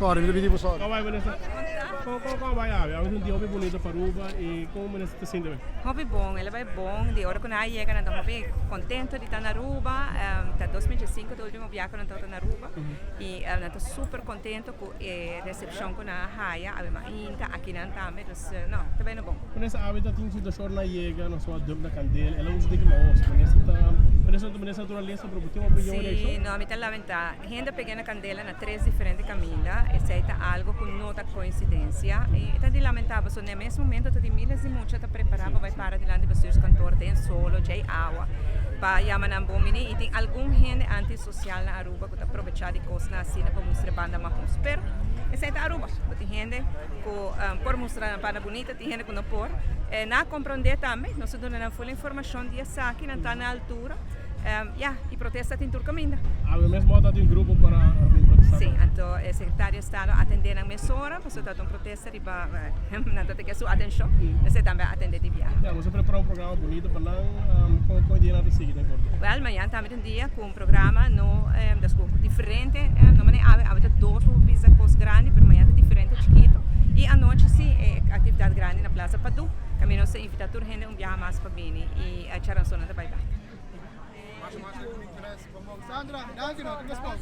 Sorry, mi ta pidi bo sorry. Kon bai minister? Kon kon kon bai awe? Awe ta un dia hopi bunita pa Aruba i kon minister ta sinti awe? Hopi bon, el a bai bon. Di ora ku nan a yega nan ta hopi kontento di ta na Aruba. Ta 2005 ta ultimo biaha ku nan tabata na Aruba i nan ta super kontento ku e resepshon ku nan a haya awe mainta akinan tambe. Dus no, ta bai no bon. Minister awe ta tin situashon nan yega nan so a dump na kandela, el a usa di kima os. Minister ta minister ta minister naturalesa pero bo tin un opinion Sí, reakshon? no, mi ta lamenta. Hende a pega na kandela na tres diferente kaminda, esei ta algo ku no ta koinsidensia i ta di lamentá pasobra na e mes momento ta tin miles di mucha ta prepará pa bai para dilanti bestuurskantoor den solo djei awa pa yama nan bon bini i tin algun hende antisosial na Aruba ku ta probechá di kosnan asina pa mustra e banda mahos. Pero esei ta Aruba, bo tin hende ku por mustra nan banda bunita, tin hende ku no por. Nan a komprondé tambe, nos a duna nan ful informashon di esaki, nan ta na altura. Ya, y protesta tin tur caminda. Awe mes bo ta tin grupo para bin protesta? Si, anto e secretario di estado a atende nan mesora, pasobra ta un protesta riba nan ta teke su atencion, esey tambe a atende di biaha. Ya, boso a prepara un programa bunito pa nan, con con e dianan ta sigui den Córdoba? Wel, mañan tambe ta un dia cu un programa no, des cu diferente, no manera awe, awe ta dos bo por bisa cos grandi, pero mañan ta diferente chikito, y anochi si e actividad grandi na Plaza Padu, caminda nos ta invita tur hende un biaha mas pa bini y. E charanzonnan ta bai bai. Sandra, danki no, tin respons.